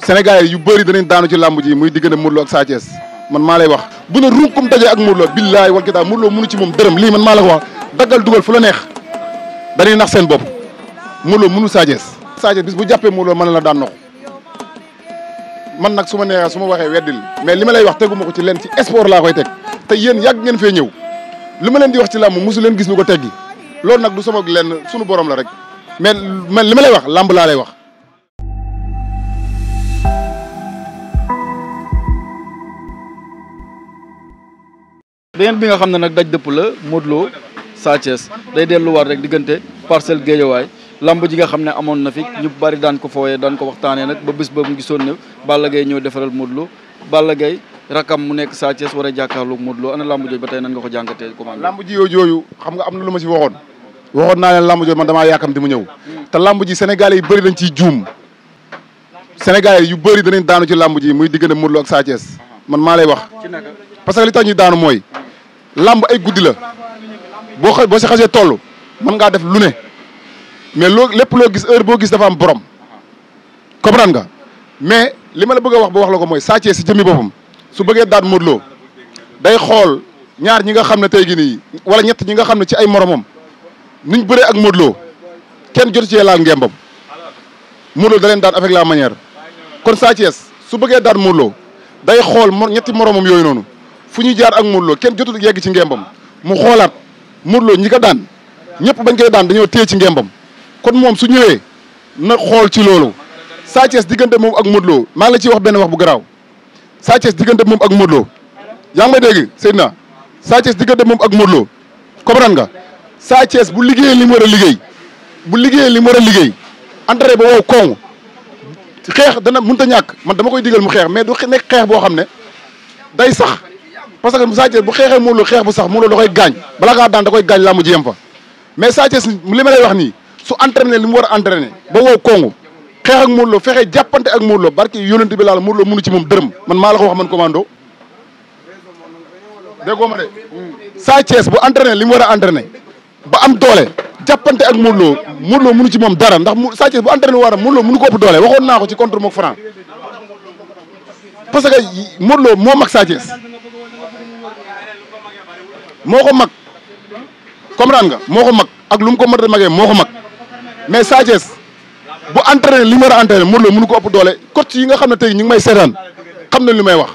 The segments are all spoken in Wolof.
Sénégal yu bëri danañ daanu ci làmb ji muy diggante Modou Lo ak Sa Thiès man maa lay wax bu ne runkum daje ak Modou Lo billaay wal kitaab Modou Lo mënu ci moom dërëm lii man maa la ko wax daggal dugal fu la neex dañuy nax seen bopp Modou Lo mënu Sa Thiès bis bu jàppee Modou Lo mën na la daan nox man nag su ma neexee su ma waxee weddil mais li ma lay wax teguma ko ci leen ci sport laa koy teg te yéen yàgg ngeen fee ñëw li ma leen di wax ci làmb mosu leen gis lu ko teggi loolu nag du sama lenn sunu borom la rek mais man li ma lay wax làmb laa lay wax. beneen bi nga xam ne nag daj dëpp la Modou Lo Sa Thiès day delluwaat rek diggante Parcelles Guédiawaye lamb ji nga xam ne amoon na fi ñu bari daan ko fooyee daan ko waxtaanee nag ba bés ba mu gisoon ne Balla Gaye ñëw defaral Modou Lo Balla Gaye rakam mu nekk Sa Thiès war a jàkkaarloog Modou Lo ana lamb jooju ba tey nan nga ko jàngatee commande lamb ji yooyu xam nga am na lu ma si waxoon naa leen lamb jooju man damaa yàkkamti mu ñëw te lamb ji sénégalais yi bëri dañ ciy juum sénégalais yu bëri danañ daanu ci lamb ji muy diggante Modou Lo ak Sa Thiès man maa lay wax parce que li tax ñuy daanu mooy lamb ay guddi la boo si xasee toll mën ngaa def lu ne mais lépp loo gis heure boo gis dafa am borom comprendre nga mais li ma la bëgg a wax ba wax la ko mooy Sa Thiès si jëmmi boppam su bëggee daan Modou Lo day xool ñaar ñi nga xam ne tey gi nii wala ñett ñi nga xam ne ci ay moromam nuñ bëree ak Modou Lo kenn jotu ci laal ngembam Modou Lo da leen daan avec la manière kon Sa Thiès su bëggee daan Modou Lo day xool ñetti moromam yooyu noonu fu ñuy jaar ak Modou Lo kenn jotul yegg ci ngembam mu xoolaat Modou Lo ñi ko daan ñëpp bañ koy daan dañoo téye ci ngembam kon moom su ñëwee na xool ci loolu Sa Thiès diggante moom ak Modou Lo maa ngi la ciy wax benn wax bu garaaw Sa Thiès diggante moom ak Modou Lo yaa ngi may dégg Seydina Sa Thiès diggante moom ak Modou Lo comprendre nga Sa Thiès bu liggéeyee li mu war a liggéey bu liggéeyee li mu war a liggéey entraîné ba wow koŋŋ xeex dana mënut a ñàkk man dama koy digal mu xeex mais du nekk xeex boo xam ne day sax parce que Sa Thiès bu xeexee Modou Lo xeex bu sax Modou Lo da koy gaañ bala ngaa daan da koy gaañ laa mu jéem fa mais Sa Thiès li ma lay wax nii su entraîné li mu war a entraîné ba wow koŋŋ xeex ak Modou Lo fexe jàppante ak Modou Lo barki yonent bi laal Modou Lo mënu ci moom dërëm man maa la ko wax man commando déggoo ma de Sa Thiès bu entraîné li mu war a entraîné ba am doole jàppante ak Modou Lo mënu ci moom dara ndax Sa Thiès bu entraîné war a Modou Lo mënu ko ëpp doole waxoon naa ko ci contre mook Franc parce que Modou Lo moo mag Sa Thiès moo ko mag comprendre nga moo ko mag ak lu mu ko mën a magee moo ko mag mais Sa Thiès bu entraîné li mu war a entraîné Modou Lo mënu ko ëpp doole coach yi nga xam ne tey ñu ngi may seetaan xam nañ li may wax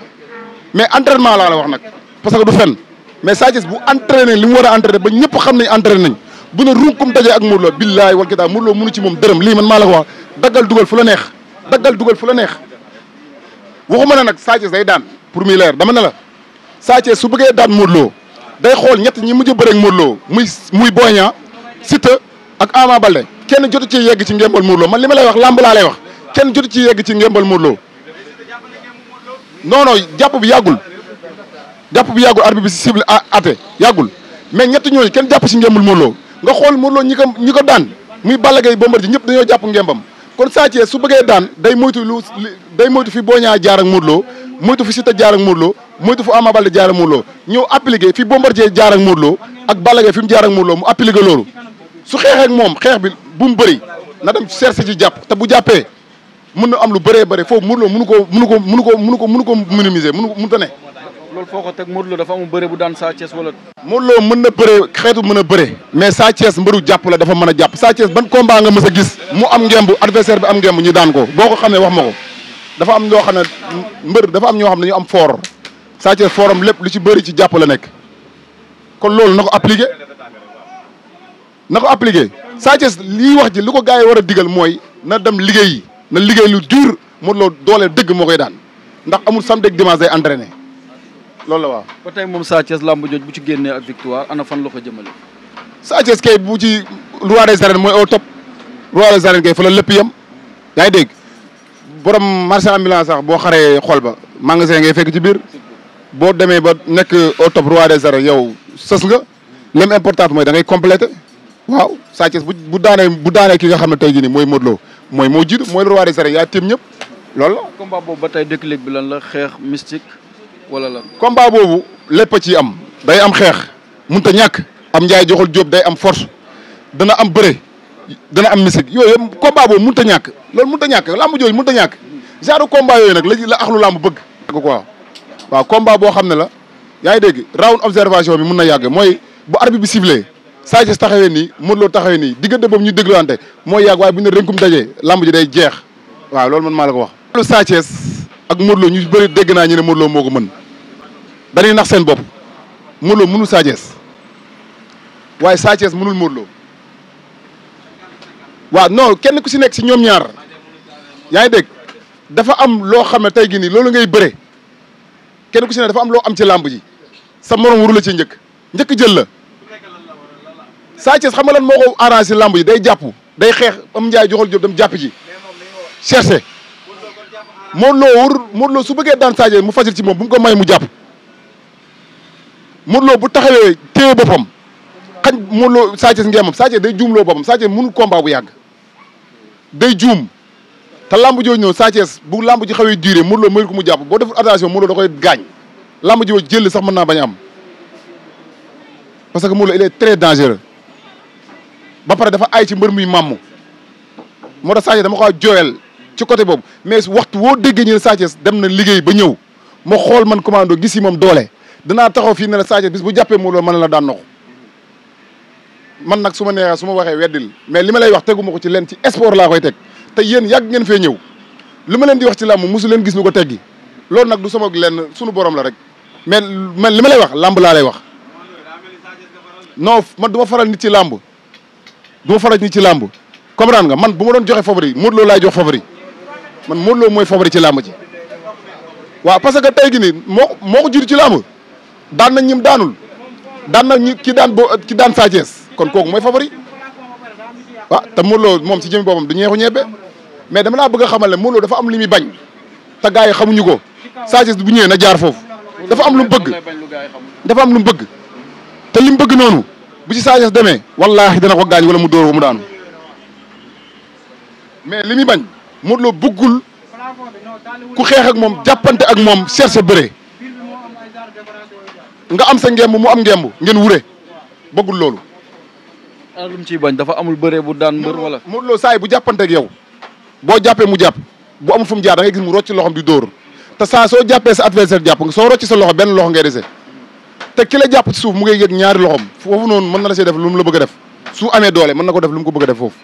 mais entraînement laa la wax nag parce que du fen mais Sa Thiès bu entraîné li mu war a entraîné ba ñëpp xam nañ entraîné nañ bu ne runkum daje ak Modou Lo billaay wal kitaab Modou Lo mënu ci moom dërëm lii man maa la ko wax daggal dugal fu la neex daggal dugal fu la neex waxuma ne nag Sa Thiès day daan pour muy leer dama ne la Sa Thiès su bëggee daan Modou Lo day xool ñett ñi mujj a bëre ak Modou Lo muy Boy Niang Siteu ak Ama Baldé kenn jotu ci yegg ci ngembal Modou Lo man li ma lay wax lamb laa lay wax kenn jotu ci yegg ci ngembal Modou Lo non non jàpp bi yàggul arbitre bi si cible atte yàggul mais ñett ñooñu kenn jàpp ci ngembal Modou Lo nga xool Modou Lo ñi ko daan muy Balla Gaye Bombardier ñëpp dañoo jàpp ngembam kon Sa Thiès su bëggee daan day moytu fi Boy Niang jaar ak Modou Lo moytu fi Siteu jaar ak Modou Lo moytu fu Ama Baldé jaar ak Modou Lo ñëw appliqué fi Bombardier jaar ak Modou Lo ak Balla Gaye fi mu jaar ak Modou Lo mu appliqué loolu su xeexee ak moom xeex bi bu mu bëri na dem chercher ci jàpp te bu jàppee mën na am lu bëree bëri foofu Modou Lo mënu ko minimiser mënu ta ne. loolu foo ko teg Modou Lo dafa am bëre bu daan Sa Thiès wala. Modou Lo mën na bëre xeetu mën a bëre mais Sa Thiès mbëru jàpp la dafa mën a jàpp Sa Thiès ban combat nga mës a gis mu am ngemb adversaire bi am ngemb ñu daan ko boo ko xamee wax ma ko dafa am ñoo xam ne mbër dafa am ñoo xam ne ñu am fort Sa Thiès forum lépp lu ci bëri ci jàpp la nekk kon loolu na ko appliqué Sa Thiès lii wax ji lu ko gars yi war a digal mooy na dem liggéey na liggéey lu dur Modou Lo doole dëgg moo koy daan ndax amul samedi ak dimanche day entraîné loolu la waaw. ba tey moom Sa Thiès lamb jooj bu ci génnee ak victoire ana fan la ko jëmale. Sa Thiès kay bu ci roi des arènes mooy au top roi des arènes kay fa la lépp yem yaa ngi dégg borom marché ambulant sax boo xaree xol ba magasin ngay fekk ci biir boo demee ba nekk au top roi des arènes yow sës nga l'im important mooy da ngay complété waaw Sa Thiès bu daanee ki nga xam ne tey jii nii mooy Modou Lo mooy moo jiitu mooy le roi des arènes yaa tiim ñëpp loolu la. combat boobu ba tey déclic bi lan la xeex mystique wala lan. combat boobu lépp a ciy am day am xeex mënut a ñàkk am njaay joxul jóob day am force dana am bëre dana am mystique yooyu yëpp combat boobu mënut a ñàkk loolu mënut a ñàkk lamb jooju mënut a ñàkk genre combat yooyu nag la axlu làmb bëgg. quoi waaw combat boo xam ne la yaa ngi dégg round observation bi mun na yàgg mooy bu arbitre bi sifflé Sa Thiès taxawee nii Modou Lo taxawee nii diggante boobu ñu dégluwante mooy yàgg waaye bu ñu ne rënkum dajee làmb ji day jeex waaw loolu man maa la ko wax. loolu Sa Thiès ak Modou Lo ñu bëri dégg naa ñu ne Modou Lo moo ko mën dañuy nax seen bopp Modou Lo mënul Sa Thiès waaye Sa Thiès mënul Modou Lo waaw non kenn ku si nekk si ñoom ñaar yaa ngi dégg dafa am loo xam ne tey gi nii loolu ngay bëre kenn ku si ne dafa am loo am ci làmb ji sa morom waru la ci njëkk jël la Sa Thiès xam nga lan moo ko arrangé làmb ji day jàpp day xeex am njaay joxal jóob dem jàpp ji cherché Modou Lo su bëggee daan Sa Thiès mu facile ci moom bu mu ko may mu jàpp Modou Lo bu taxawee téye boppam xañ Modou Lo Sa Thiès ngeemam Sa Thiès day juumloo boppam Sa Thiès mënul combat bu yàgg day juum te lamb jooju ñëw Sa Thiès bu lamb ji xawee duré Modou Lo mayul ko mu jàpp boo deful attention Modou Lo da koy gaañ lamb ji jël sax mën naa bañ a am parce que Modou Lo il est très dangereux ba pare dafa ay ci mbër muy màmm moo tax Sa Thiès dama ko jooyal ci côté boobu mais waxtu woo déggee ñu ne Sa Thiès dem na liggéey ba ñëw ma xool man commando gis yi moom doole danaa taxaw fii ne la Sa Thiès bis bu jàppee Modou Lo mën la daan noxu man nag su ma neexee su ma waxee weddil mais li ma lay wax tegu ma ko ci leen ci sport laa koy teg te yéen yàgg ngeen fee ñëw li ma leen di wax ci làmb mosu leen gis lu ko teggi loolu nag du sama lenn sunu borom la rek mais man li ma lay wax làmb laa lay wax non man du ma faral nit ci làmb du ma faral nit ci làmb comprendre nga man bu ma doon joxe favori Modou Lo laay jox favori man Modou Lo mooy favori ci làmb ji waaw parce que tey gi nii moo ko jiitu ci làmb daan nañ ñim daanul daan na ñi ki daan Sa Thiès kon kooku mooy favori waaw te Modou Lo moom si jëmi boppam du ñeexu ñebe mais dama laa bëgg a xamal ne Modou Lo dafa am li muy bañ te gars yi xamuñu ko Sa Thiès bu ñëwee na jaar foofu dafa am lu mu bëgg dafa am lu mu bëgg te li mu bëgg noonu bu ci Sa Thiès demee wallaahi dana ko gaañ wala mu dóor ko mu daanu mais li muy bañ Modou Lo bëggul ku xeex ak moom jàppante ak moom cherche bëre nga am sa ngemb mu am ngemb ngeen wure bëggul loolu. ana lu mu ciy bañ dafa amul bëre bu daan mbër wala. Modou Lo saa yi bu jàppante ak yow boo jàppee mu jàpp bu amul fu mu jaar da ngay gis mu rocc loxom di dóor te saa soo jàppee sa adversaire jàpp nga soo rocc sa loxo benn loxo ngay dese te ki la jàpp ci suuf mu ngay yëg ñaari loxom foofu noonu mën na la see def lu mu la bëgg a def su amee doole mën na ko def lu mu ko bëgg a def foofu.